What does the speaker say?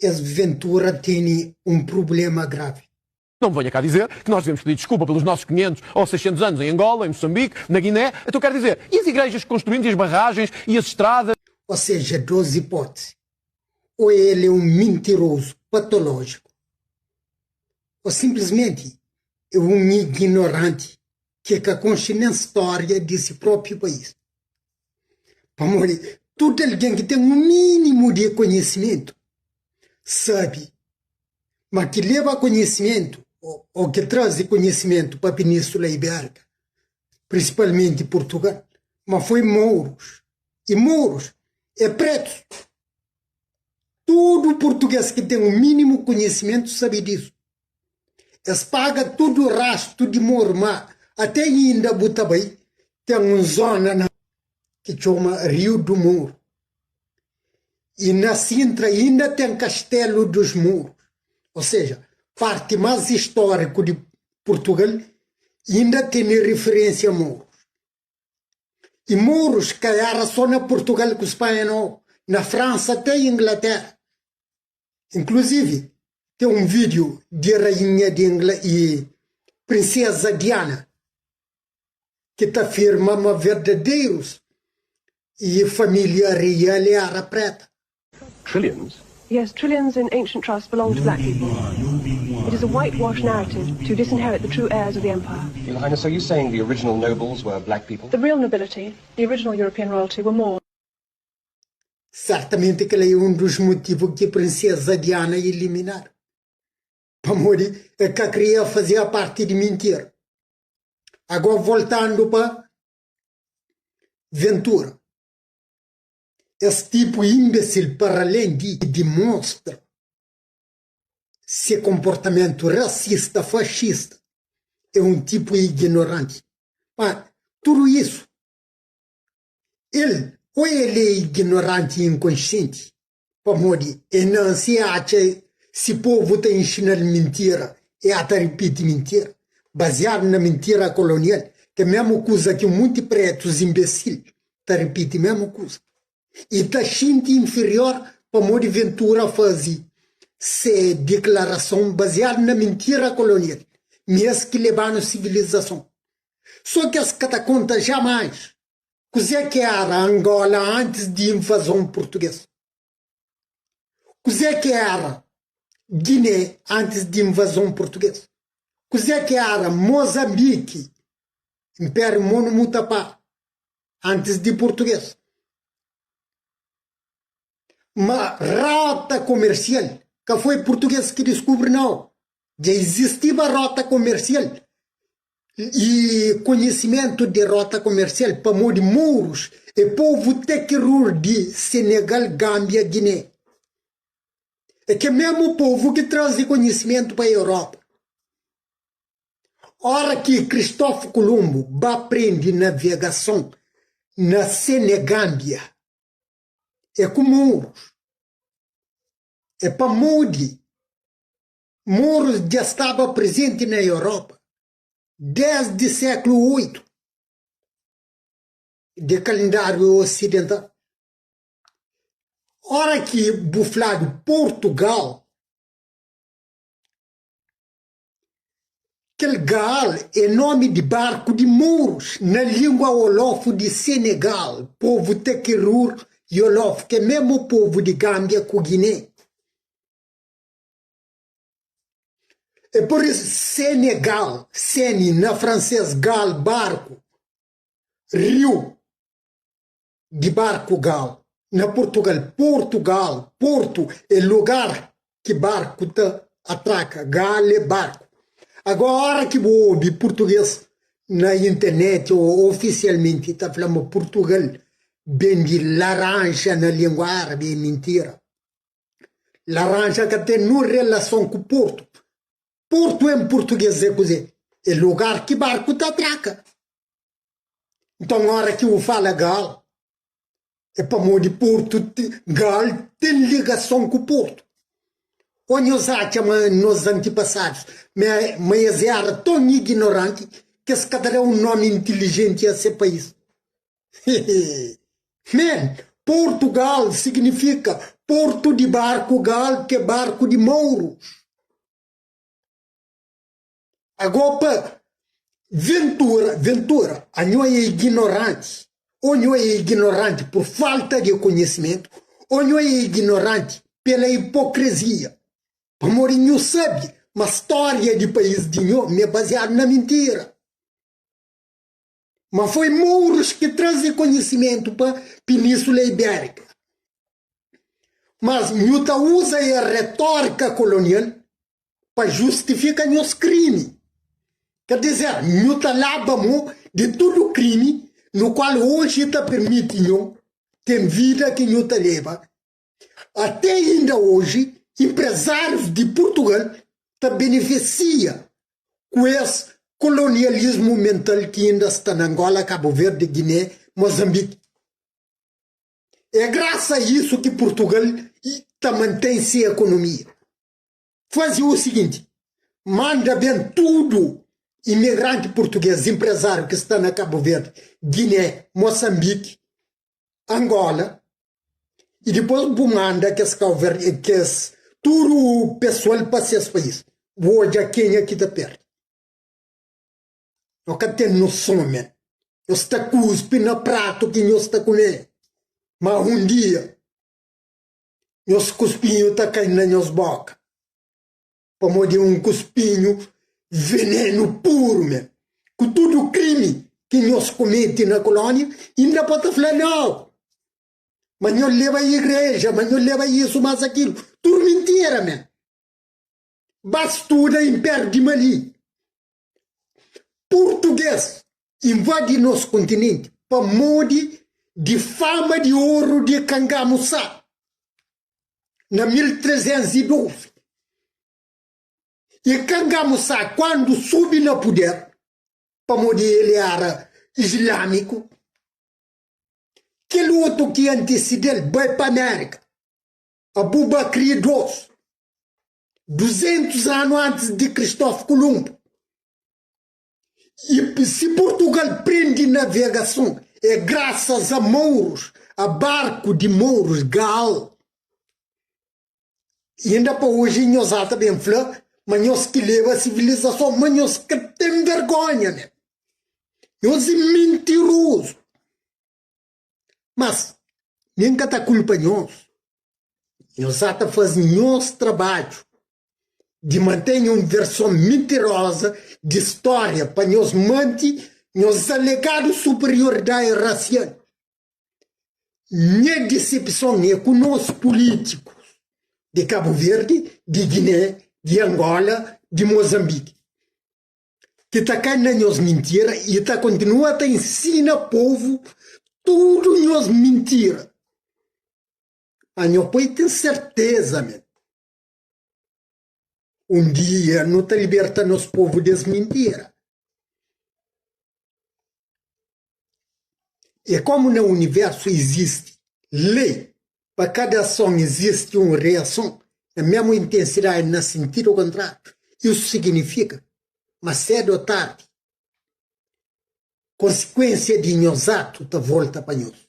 Es Ventura tene un prubléma gravi. Não me venha cá dizer que nós devemos pedir desculpa pelos nossos 500 ou 600 anos em Angola, em Moçambique, na Guiné. Então quero dizer, e as igrejas que construímos, e as barragens, e as estradas? Ou seja, dos hipótese, ou el é un mintirozu patolójiku, ou sinplismenti é un ignoranti ki ka konxe nen stória di si própi país. Pamodi tudu algen ki ten un mínimu di konhisimentu sabe ma ki leba konhisimentu ô ki traze konhisimentu pa Península Ibérika, prinsipalmenti Purtugal, ma foi mourus. I mourus é pretus. Tudu purtugês ki ten un mínimu konhisimentu sabe disu. Es paga tudu rastu di moru, ma ate inda bu ta bai ten un zona na ki txoma Riu du Mouru. I na Sintra inda ten Kastelu dos Mouros, ou seja, parti mas istóriku di Purtugal inda tene riferensia a mouros. I mouros ka era so na Purtugal ku Spanha no, na Fransa te Inglatera. Inkluzivi ten un video di rainha di Ingla i prinseza Diana ki ta afirma ma verdadeirus i familia real era preta. Trillions? Yes, trillions in ancient trusts belong to black people. It is a whitewashed narrative to disinherit the true heirs of the empire. Your Highness, are you saying the original nobles were black people? The real nobility, the original European royalty, were Moors. Sertamenti kel-la é un dus motivu ki prinseza Diana iliminadu, pamodi el ka kria fazia parti di mintira. Agora voltando pa Ventura, es tipu imbesil para além di dimostra se konportamentu rasista, faxista, é un tipu ignoranti. Ma tudu isu, el o el é ignoranti i inkonsienti, pamodi e nanse e atxa si povu ta inxina-l mintira, e ata ripiti mintira, baziadu na mintira kolonial, ki é mesmu kuza ki munti pretus imbesil ta ripiti mesmu kuza. E ta xinti inferior pamodi Ventura faze se diklarason baziadu na mintira kolonial, mi es ki leba-nu sivilizason. So ki es ka ta konta jamais Kuzê ki éra Angola antis di invazon purtugês? Kuzê ki éra Giné antis di invazon purtugês? Kuzê ki éra Mozanbiki, Inpériu Monomutapá, antis di purtugês? Ma rota komersial ka foi purtugês ki diskubri, nau. Dja izistiba rota komersial i konhisimentu di rota komersial pamodi mourus é povu tekirur di Senegal, Gambia, Giné. É kel mesmu povu ki traze konhisimentu pa Europa. Ora ki Kristofu Kulumbu ba prende navegason na Senegambia, é ku mourus. É pamodi Mouros dja staba prezenti na Europa desdi séklu 8 di kalendáriu osidental. Ora ki bu fladu Portugal, kel Gaal é nomi di barku di mouros na língua Wolof di Senegal, povu Tekirur i Wolof, ki é mesmu povu di Gambia ku Giné. É pur isu, Senegal, Sene na fransês, gal, barku, riu di barku gal. Na Purtugal, Portugal, Portu é lugar ki barku ta atraka, gal é barku. Agora, ora ki bu obi purtugês na internet ô ofisialmenti ta fla ma Purtugal ben di laranja na lingua árabi, é mintira. Laranja ka ten nun relason ku Portu. Portu en purtugês é kuzê? É lugar ki barku ta atraka. Nton, óra ki bu fala Gal, é pamodi Portu, Gal ten ligason ku Portu. Ô nhos atxa ma nos antipasadus, ma es éra ton ignoranti ki es ka ta da un nómi intilijenti a se país? Hehe! Men! Portugal signifika portu di barku gal ki é barku di mourus. Agó pa Ventura, Ventura, anho é ignoranti, ou nho é ignoranti por falta de conhecimento, ou nho é ignoranti pela hipocrisia. Pamodi nhu sabe ma stória di país di nho ma é baziadu na mintira. Ma foi mourus ki traze konhisimentu pa Península Ibérika. Mas nhu ta uza e retórika kolonial pa justifika nhos krimi. Ker dizer, nhu ta laba mo di tudu krimi no kual oji ta pirmiti nho ten vida ki nhu ta leba. Até inda oji, empresários di Purtugal ta benefisia ku es kolonialismu mental ki inda sta na Angola, Cabo Verde, Guiné, Moçambique. É grasa a isu ki Purtugal ta mantém se ekonomia. Faze o siginti, manda ben tudu imigranti purtuguês, empresário ki sta na Cabo Verde, Guiné, Moçambique, Angola, i dipôs bu manda kes kauverdi, kes tudu pesoal pa ses país. Bu odja kenha ki ta perde. No ka ten noson men. Nhos ta kuspi na pratu ki nhos ta kume, ma un dia nhos kuspinhu ta kai na nhos boka, pamodi é un kuspinhu venenu puru men. Ku tudu krimi ki nhos kumete na kolónia, inda pa ta fla nau, ma nhos leba igreja, ma nhos leba isu, mas akilu, tudu mintira men. Ba studa Impériu di Mali. Purtugês invadi nos kontinenti pamodi di fama di oru di Kangamusá na 1312. I Kangamusá kuandu subi na puder, pamodi el éra islamiku, kel otu ki antiside-l bai pa Amérika. Abubakri ii, 200 anu antis di Kristof Kulumbu. I si Purtugal prende navegason é grasas a mourus, a barku di mourus, Gaal. I inda pa oji nhos ata ben fla ma nhos ki leba sivilizason, ma nhos ka ten vergonha men. Nhos é mintirozu. Mas, mi N ka ta kulpa nhos. Nhos sa ta faze nhos trabadju di mantene un verson mintiroza di stória pa nhos mante nhos alegadu superioridadi rasial. Nha disepson é ku nos pulítikus di Kabu Verdi, di Giné, di Angola, di Mozanbiki. Ki ta kai na nhos mintira i ta kontinua ta ensina povu tudu nhos mintira. Ma nho poi ten serteza me un dia no ta liberta nos povu des mintira. E komu na universu izisti lei, pa kada ason izisti un reason na mesmu intensidadi na sintidu kontrariu. Isu siginifika ma sedu o tardi, konsikuensia di nhos atu ta volta pa nhos.